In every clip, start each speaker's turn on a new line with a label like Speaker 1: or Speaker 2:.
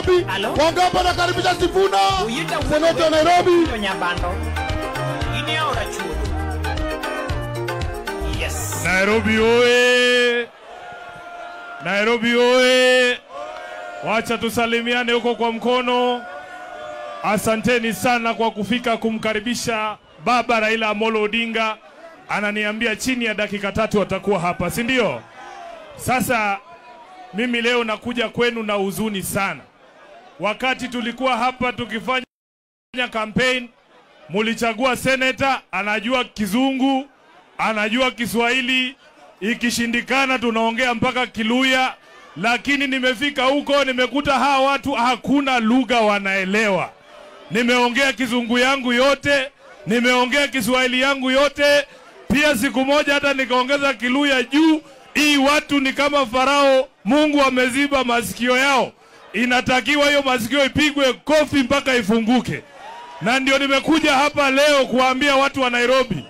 Speaker 1: Nairobi. Wangapi wanakaribisha Sifuna, seneta wa Nairobi?
Speaker 2: Yes.
Speaker 3: Nairobi oye! Nairobi oye! Wacha tusalimiane huko kwa mkono. Asanteni sana kwa kufika kumkaribisha Baba Raila Amolo Odinga. Ananiambia chini ya dakika 3 atakuwa hapa, si ndio? Sasa mimi leo nakuja kwenu na huzuni sana. Wakati tulikuwa hapa tukifanya campaign, mulichagua senator anajua Kizungu, anajua Kiswahili, ikishindikana tunaongea mpaka Kiluya. Lakini nimefika huko nimekuta hawa watu hakuna lugha wanaelewa. Nimeongea Kizungu yangu yote, nimeongea Kiswahili yangu yote, pia siku moja hata nikaongeza Kiluya juu. Hii watu ni kama Farao, Mungu ameziba masikio yao. Inatakiwa hiyo masikio ipigwe kofi mpaka ifunguke. Na ndio nimekuja hapa leo kuambia watu wa Nairobi,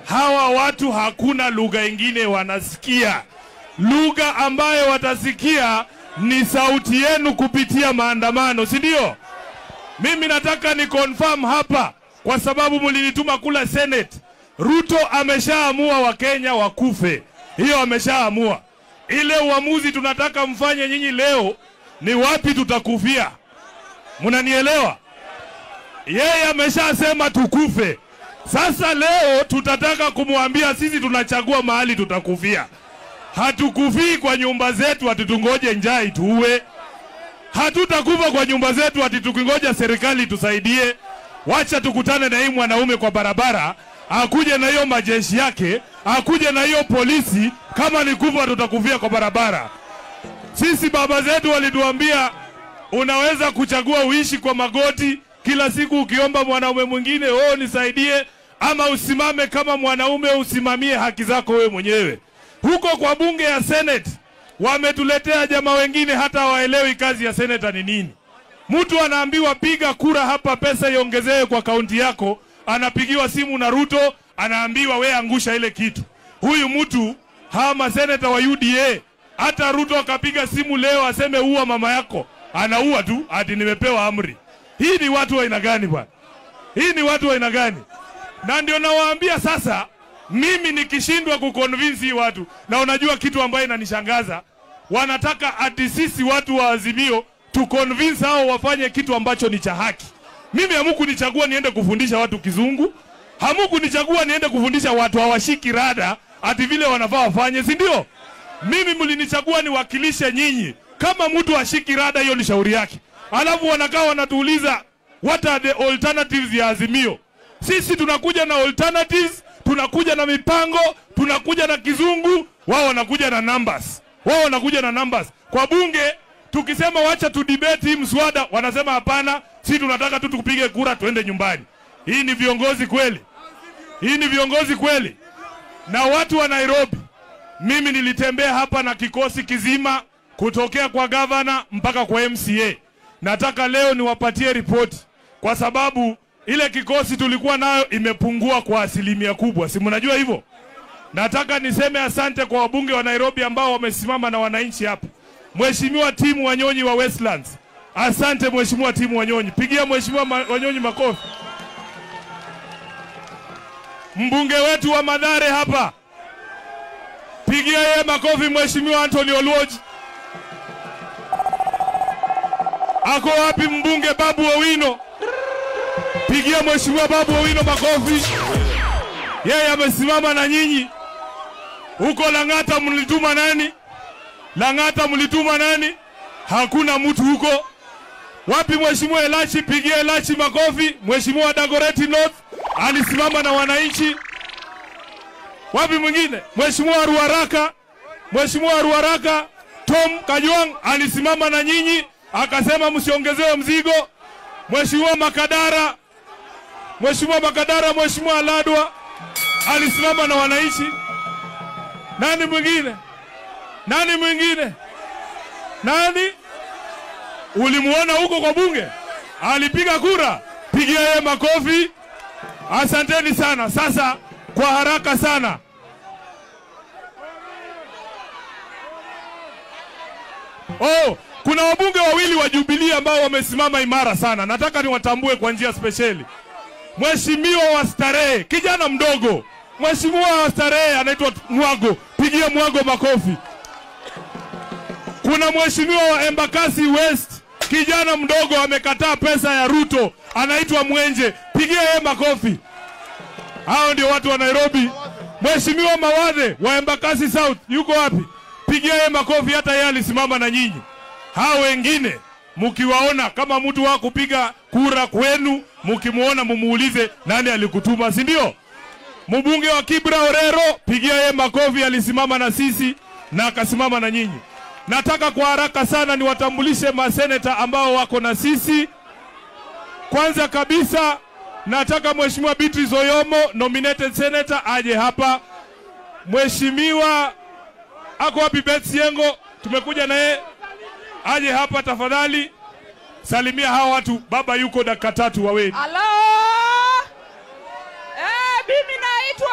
Speaker 3: hawa watu hakuna lugha ingine wanasikia. Lugha ambayo watasikia ni sauti yenu kupitia maandamano, si ndio? Mimi nataka ni confirm hapa, kwa sababu mlinituma kula Senate. Ruto ameshaamua Wakenya wakufe. Hiyo ameshaamua. Ile uamuzi tunataka mfanye nyinyi leo ni wapi tutakufia. Mnanielewa? Yeye ameshasema tukufe. Sasa leo tutataka kumwambia sisi tunachagua mahali tutakufia. Hatukufii kwa nyumba zetu ati tungoje njaa ituue. Hatutakufa kwa nyumba zetu ati tukingoja serikali tusaidie. Wacha tukutane na hii mwanaume kwa barabara, akuje na hiyo majeshi yake, akuje na hiyo polisi. Kama ni kufa tutakufia kwa barabara. Sisi baba zetu walituambia unaweza kuchagua uishi kwa magoti kila siku ukiomba mwanaume mwingine, oh nisaidie, ama usimame kama mwanaume usimamie haki zako wewe mwenyewe. Huko kwa bunge ya Senate wametuletea jamaa wengine hata waelewi kazi ya senator ni nini. Mtu anaambiwa piga kura hapa, pesa iongezewe kwa kaunti yako, anapigiwa simu na Ruto, anaambiwa we angusha ile kitu. Huyu mtu, hawa senator wa UDA, hata Ruto akapiga simu leo aseme uua mama yako, anaua tu ati nimepewa amri. Hii ni watu wa aina gani bwana? Hii ni watu wa aina gani? Na ndio nawaambia sasa, mimi nikishindwa kuconvince watu, na unajua kitu ambaye inanishangaza, wanataka ati sisi watu wa Azimio tu convince hao wafanye kitu ambacho ni cha haki. Mimi hamkunichagua niende kufundisha watu Kizungu, hamkunichagua niende kufundisha watu hawashiki rada ati vile wanafaa wafanye, si ndio? Mimi mlinichagua niwakilishe nyinyi. Kama mtu hashiki rada, hiyo ni shauri yake. Alafu wanakaa wanatuuliza what are the alternatives ya Azimio. Sisi tunakuja na alternatives, tunakuja na mipango, tunakuja na Kizungu, wao wanakuja na numbers. Wao wanakuja na numbers. Kwa bunge tukisema wacha tu debate hii mswada, wanasema hapana, sisi tunataka tu tupige kura tuende nyumbani. Hii ni viongozi kweli? Hii ni viongozi kweli? Na watu wa Nairobi, mimi nilitembea hapa na kikosi kizima kutokea kwa governor mpaka kwa MCA. Nataka leo niwapatie ripoti, kwa sababu ile kikosi tulikuwa nayo imepungua kwa asilimia kubwa. Si mnajua hivyo? Nataka niseme asante kwa wabunge wa Nairobi ambao wamesimama na wananchi hapa. Mheshimiwa Timu Wanyonyi wa Westlands, asante Mheshimiwa Timu Wanyonyi. Pigia Mheshimiwa Wanyonyi makofi. Mbunge wetu wa Mathare hapa, pigia yeye makofi Mheshimiwa Anthony Oluoch. Ako wapi mbunge Babu Owino? Pigia Mheshimiwa Babu Owino makofi. Yeye amesimama na nyinyi. Huko Lang'ata mlituma nani? Lang'ata mlituma nani? Hakuna mtu huko. Wapi Mheshimiwa Elachi? Pigia Elachi makofi. Mheshimiwa Dagoretti North alisimama na wananchi. Wapi mwingine? Mheshimiwa Ruaraka, Mheshimiwa Ruaraka Tom Kajwang alisimama na nyinyi akasema msiongezewe mzigo. Mheshimiwa Makadara, Mheshimiwa Makadara, Mheshimiwa Ladwa alisimama na wananchi. Nani mwingine? Nani mwingine? Nani? Ulimuona huko kwa bunge? Alipiga kura. Pigia yeye makofi. Asanteni sana. Sasa kwa haraka sana, oh, Kuna wabunge wawili wa Jubilee ambao wamesimama imara sana. Nataka niwatambue kwa njia spesheli. Mheshimiwa wa Starehe, kijana mdogo. Mheshimiwa wa Starehe anaitwa Mwago. Pigia Mwago makofi. Kuna mheshimiwa wa Embakasi West, kijana mdogo amekataa pesa ya Ruto, anaitwa Mwenje. Pigia yeye makofi. Hao ndio watu wa Nairobi. Mheshimiwa Mawathe wa Embakasi South yuko wapi? Pigia yeye makofi, hata yeye alisimama na nyinyi. Hao wengine mkiwaona kama mtu wa kupiga kura kwenu, mkimuona mumuulize nani alikutuma, si ndio? Mbunge wa Kibra Orero, pigia yeye makofi, alisimama na sisi na akasimama na nyinyi. Nataka kwa haraka sana niwatambulishe maseneta ambao wako na sisi. Kwanza kabisa nataka Mheshimiwa Beatrice Oyomo, nominated senator, aje hapa. Mheshimiwa ako wapi? Beth Yengo, tumekuja na yeye, aje hapa tafadhali. Salimia hawa watu, baba yuko dakika 3 wawe.
Speaker 2: Hello. Mimi naitwa